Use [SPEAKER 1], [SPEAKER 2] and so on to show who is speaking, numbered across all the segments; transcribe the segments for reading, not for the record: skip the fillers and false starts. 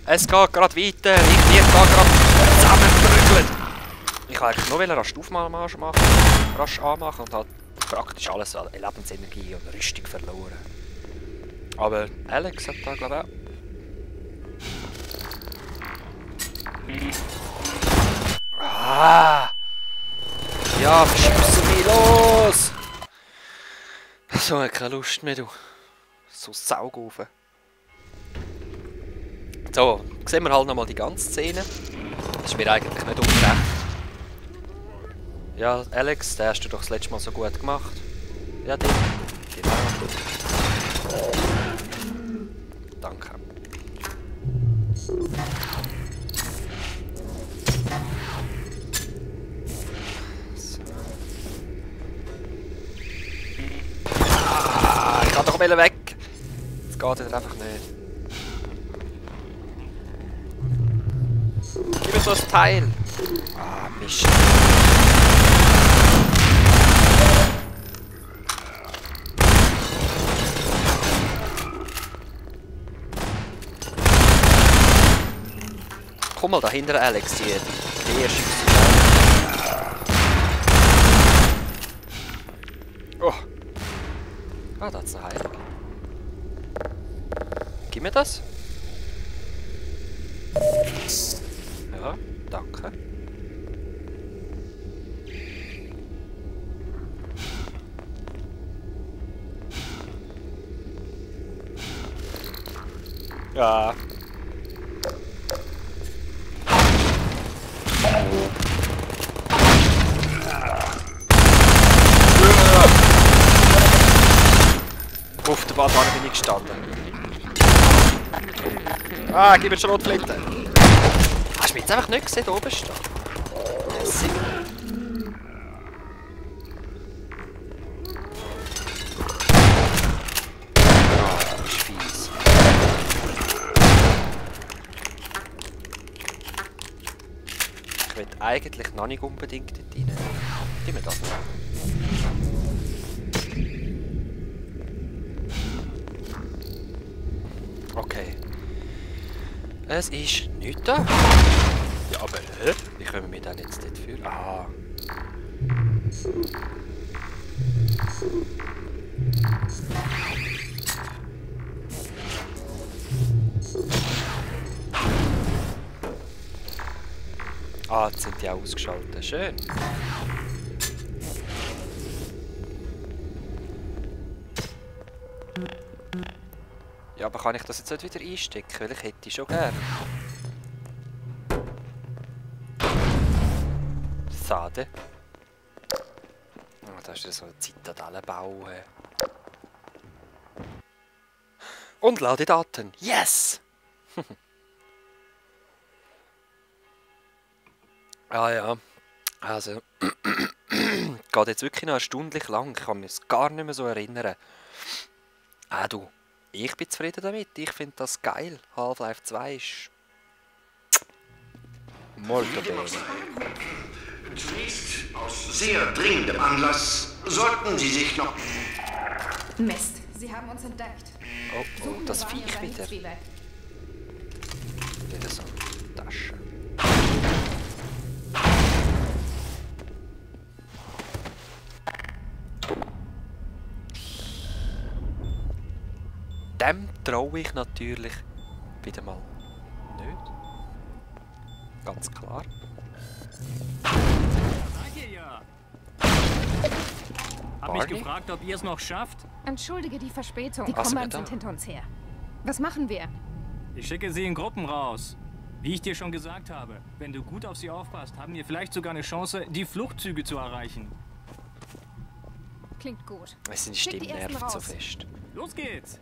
[SPEAKER 1] Es geht gerade weiter. Ich werde da gerade zusammengeprügelt. Ich wollte eigentlich nur rasch Aufmarsch machen, rasch anmachen und halt praktisch alles an Lebensenergie und Rüstung verloren. Aber Alex hat da glaube ich auch. Ah! Ja, verschießen mich los! So, ich habe keine Lust mehr, du. So Saugofen. So, sehen wir halt nochmal die ganze Szene. Das ist mir eigentlich nicht unrecht. Ja, Alex, den hast du doch das letzte Mal so gut gemacht. Ja, den. Genau. Danke. So. Ah, ich kann doch weg. Das geht jetzt einfach nicht. Gib mir so ein Teil. Ah, Mist. Komm mal dahinter, Alex, hier. Die erste. Oh. Ah, das ist ein Heil. Gib mir das. Ja, danke. Ja. Auf der Badwanne bin ich gestanden. Ah, gib mir schon Rotflinte. Hast du mich jetzt einfach nicht gesehen, da oben stehen? Yes. Ah, das ist fies. Ich will eigentlich noch nicht unbedingt dort rein. Gib mir das noch. Okay. Es ist nichts da. Ja, aber wie können wir dann jetzt dort führen? Ah. Ah, jetzt sind die auch ausgeschaltet. Schön. Ja, aber kann ich das jetzt nicht wieder einstecken? Weil ich hätte schon gern. Schade. Oh, da ist ja so eine Zitadellenbau. Und Ladedaten. Yes! Ah ja. Also. Geht jetzt wirklich noch eine Stunde lang. Ich kann mich gar nicht mehr so erinnern. Ah du. Ich bin zufrieden damit. Ich finde das geil. Half-Life 2 ist... molto bene.
[SPEAKER 2] Zunächst, aus sehr dringendem Anlass, sollten Sie sich noch...
[SPEAKER 3] Mist, Sie haben uns entdeckt.
[SPEAKER 1] Oh, oh, das Viech wieder. Wieder so eine Tasche. Dem traue ich natürlich wieder mal nicht. Ganz klar.
[SPEAKER 4] Hab mich gefragt, ob ihr es noch schafft.
[SPEAKER 3] Entschuldige die Verspätung. Die
[SPEAKER 1] Was
[SPEAKER 3] Commands
[SPEAKER 1] bitte?
[SPEAKER 3] sind hinter uns her. Was machen wir?
[SPEAKER 4] Ich schicke sie in Gruppen raus. Wie ich dir schon gesagt habe, wenn du gut auf sie aufpasst, haben wir vielleicht sogar eine Chance, die Fluchtzüge zu erreichen.
[SPEAKER 3] Klingt gut.
[SPEAKER 1] Es sind die
[SPEAKER 3] Schick die
[SPEAKER 1] Stimmen
[SPEAKER 3] ersten
[SPEAKER 1] nervt so
[SPEAKER 3] raus.
[SPEAKER 1] fest.
[SPEAKER 4] Los geht's!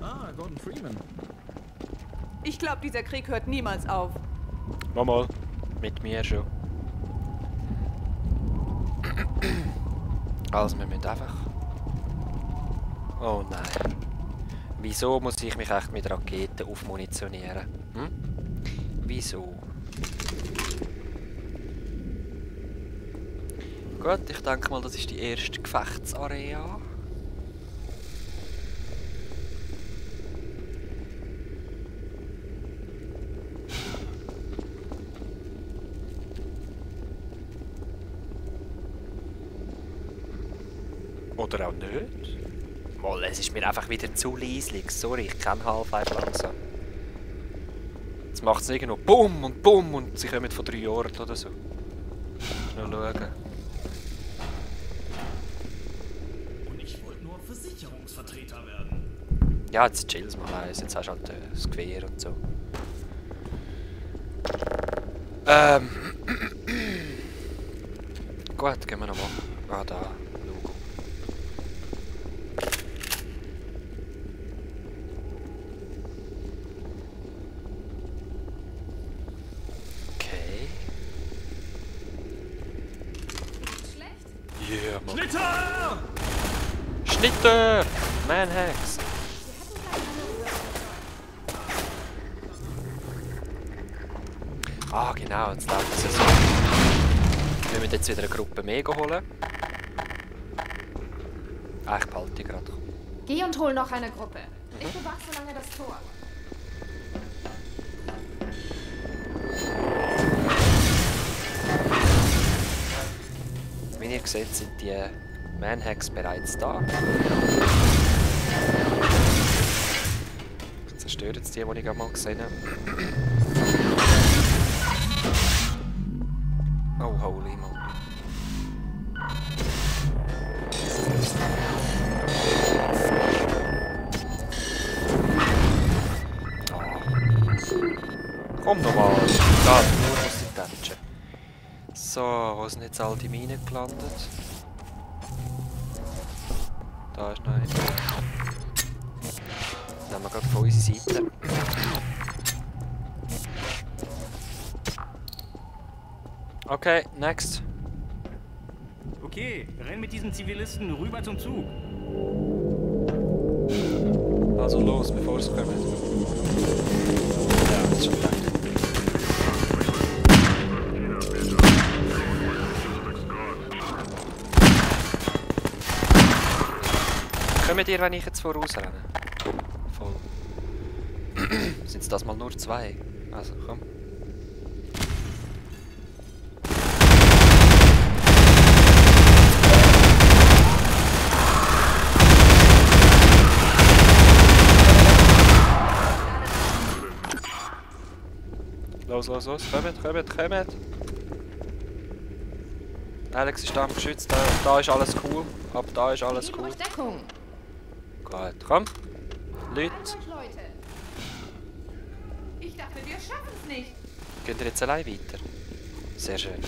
[SPEAKER 5] Ah, Gordon Freeman.
[SPEAKER 6] Ich glaube, dieser Krieg hört niemals auf.
[SPEAKER 1] Mal. Mit mir schon. Also, wir müssen einfach... Oh nein. Wieso muss ich mich echt mit Raketen aufmunitionieren? Hm? Wieso? Gut, ich denke mal, das ist die erste Gefechtsarea. Oder auch nicht. Mal, es ist mir einfach wieder zu leislich. Sorry, ich kenne Half-Life langsam. Jetzt macht es irgendwo BUM und sie kommen von 3 Orten oder so. Schnell schauen.
[SPEAKER 7] Und ich wollte nur Versicherungsvertreter werden.
[SPEAKER 1] Ja, jetzt chill's mal eins. Jetzt hast du halt das Gewehr und so. Gut, gehen wir nochmal. Ah, da. Logo. Okay.
[SPEAKER 3] Schlecht?
[SPEAKER 1] Yeah, Mann.
[SPEAKER 7] Schnitter!
[SPEAKER 1] Schnitter! Manhacks! Ah, genau, jetzt läuft es ja so. Wir müssen jetzt wieder eine Gruppe mehr holen. Ah, ich behalte die gerade.
[SPEAKER 3] Geh und hol noch eine Gruppe. Ich bewache so lange das Tor.
[SPEAKER 1] Wie ihr seht, sind die Manhacks bereits da. Zerstören jetzt die ich gerade mal gesehen habe. Oh, holy moly. Komm doch mal! Da, nur muss ich tätschen. So, wo sind jetzt all die Minen gelandet? Da ist noch eine. Nehmen wir gerade von unserer Seite. Okay, next.
[SPEAKER 4] Okay, renn mit diesen Zivilisten rüber zum Zug.
[SPEAKER 1] Also los, bevor es kommt. Ja, das ist schon gedacht. Kommt ihr, wenn ich jetzt vorausrenne? Voll. Sind es das mal nur 2? Also, komm. Los, los, los, kommt! Alex ist da am Geschütz, da ist alles cool. Ab da ist alles cool.
[SPEAKER 3] Deckung.
[SPEAKER 1] Gut, komm. Leute.
[SPEAKER 3] Leute.
[SPEAKER 6] Ich dachte, wir schaffen es nicht.
[SPEAKER 1] Geht ihr jetzt allein weiter? Sehr schön.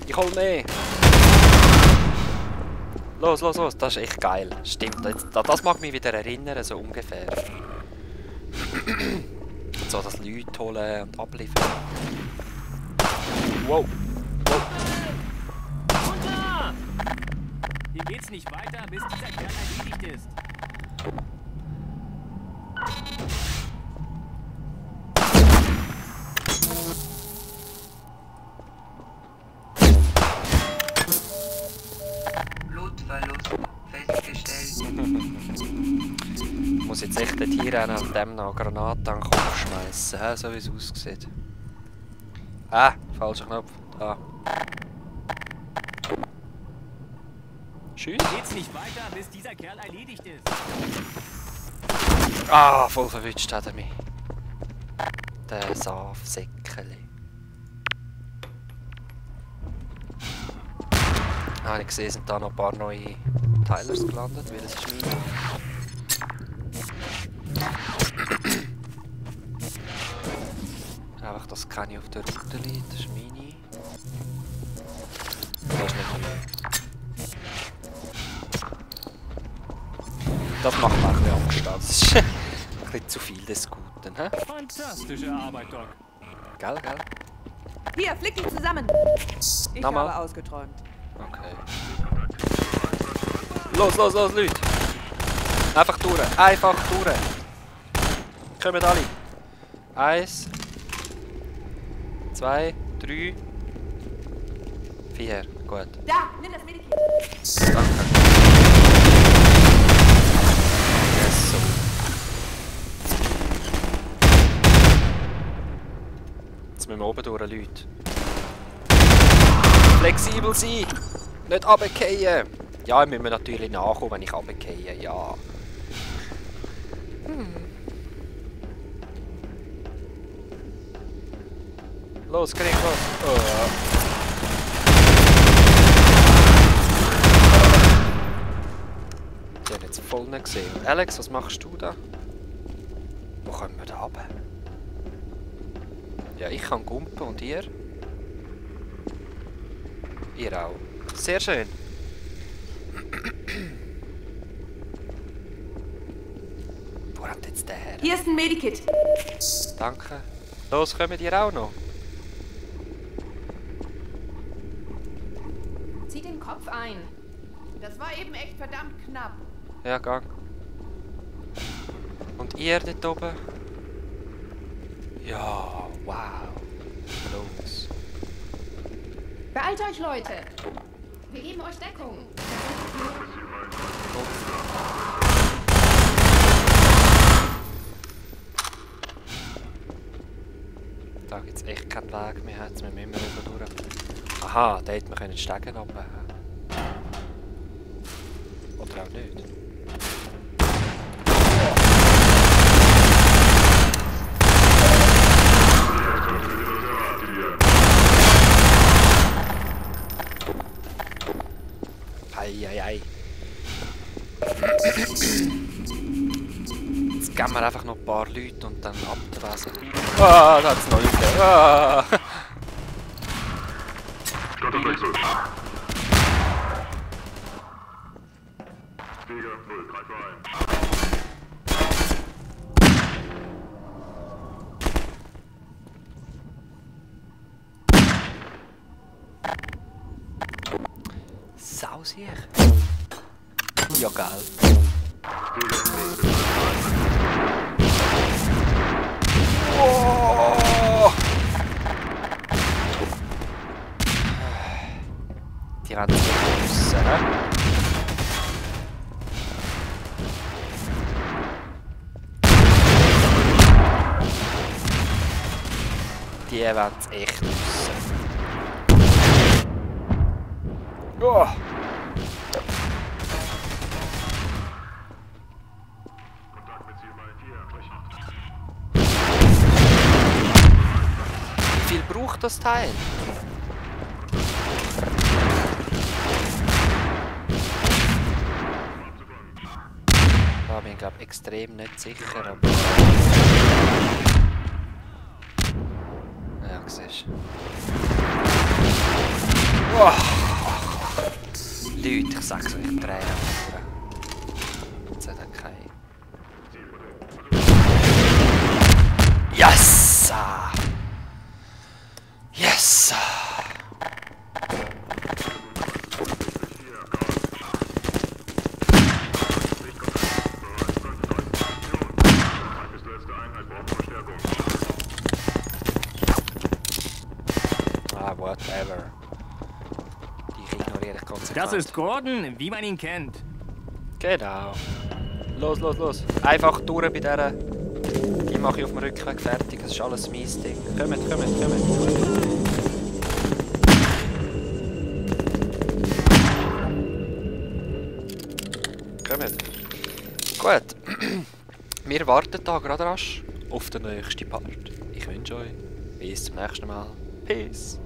[SPEAKER 1] Ich hol mehr! Los, los, los, das ist echt geil. Stimmt, das mag mich wieder erinnern, so ungefähr. So, das Leute holen und abliefern. Wow!
[SPEAKER 4] Runter! Hier geht's nicht weiter, bis dieser Kerl erledigt ist.
[SPEAKER 8] Blutverlust festgestellt.
[SPEAKER 1] Ich muss jetzt echt dort hinrennen und dem noch Granaten an den Kopf schmeißen, so wie es aussieht. Ah, falscher Knopf. Da. Schön.
[SPEAKER 4] Geht's nicht weiter, bis dieser Kerl erledigt ist.
[SPEAKER 1] Ah, voll verwünscht hat er mich. Der Saafsäckeli. Ah, ich sehe, sind da noch ein paar neue Teilers gelandet, weil es ist meine. Einfach, dass keine auf der Route liegt, das ist meine. Das ist nicht meine. Das macht mir ein bisschen Angst. Das ist ein bisschen zu viel des Guten, hä?
[SPEAKER 4] Fantastische Arbeit, Doc.
[SPEAKER 1] Gell, gell?
[SPEAKER 6] Hier, flick dich zusammen. Ich
[SPEAKER 1] Nochmal.
[SPEAKER 6] habe ausgeträumt.
[SPEAKER 1] Okay. Los, los, los, Leute! Einfach durch, einfach durch! Kommt alle! 1, 2, 3, 4. Gut.
[SPEAKER 6] Da, nimm das Medikit.
[SPEAKER 1] Danke. Yes, so. Jetzt müssen wir oben durch, Leute. Flexibel sein! Nicht runterfallen! Ja, ich muss mir natürlich nachkommen, wenn ich runtergehe. Ja. Los, Krieg, los! Oh. Die haben jetzt voll nicht gesehen. Alex, was machst du da? Wo kommen wir da runter? Ja, ich kann gumpen und ihr? Ihr auch. Sehr schön. Wo habt jetzt der her?
[SPEAKER 6] Hier ist ein Medikit.
[SPEAKER 1] Danke. Los, kommt ihr auch noch?
[SPEAKER 3] Zieh den Kopf ein.
[SPEAKER 6] Das war eben echt verdammt knapp.
[SPEAKER 1] Ja, gang. Und ihr dort oben? Ja, wow. Los.
[SPEAKER 3] Beeilt euch, Leute. Wir geben euch Deckung.
[SPEAKER 1] Da gibt es echt keinen Weg mehr, jetzt müssen wir immer oben durch. Aha, da hätten wir die Stege runter. Oder auch nicht. Eieiei. Jetzt geben wir einfach noch ein paar Leute und dann abwesen. Ah, da hat es noch Leute. Ah.
[SPEAKER 9] Stadtwechsel. Flieger 0, greif ein.
[SPEAKER 1] Sausier. Ja, geil. Oh! Die rennen sich raus, hä? Die wollen es echt raus. Oh! Wie viel braucht das Teil? Da bin ich glaube extrem nicht sicher, aber... Ja, siehst du. Oh. Leute, ich sag's euch, ich drehe auf. Jetzt hat er keinen. Yes! Yes! Ah, whatever. Die ignoriere ich konsequent.
[SPEAKER 4] Das ist Gordon, wie man ihn kennt.
[SPEAKER 1] Genau. Los, los, los. Einfach durch bei dieser. Die mache ich auf dem Rückweg fertig. Das ist alles mein Ding. Kommt, kommt, kommt. Kommt. Gut. Wir warten da gerade rasch auf den nächsten Part. Ich wünsche euch bis zum nächsten Mal. Peace.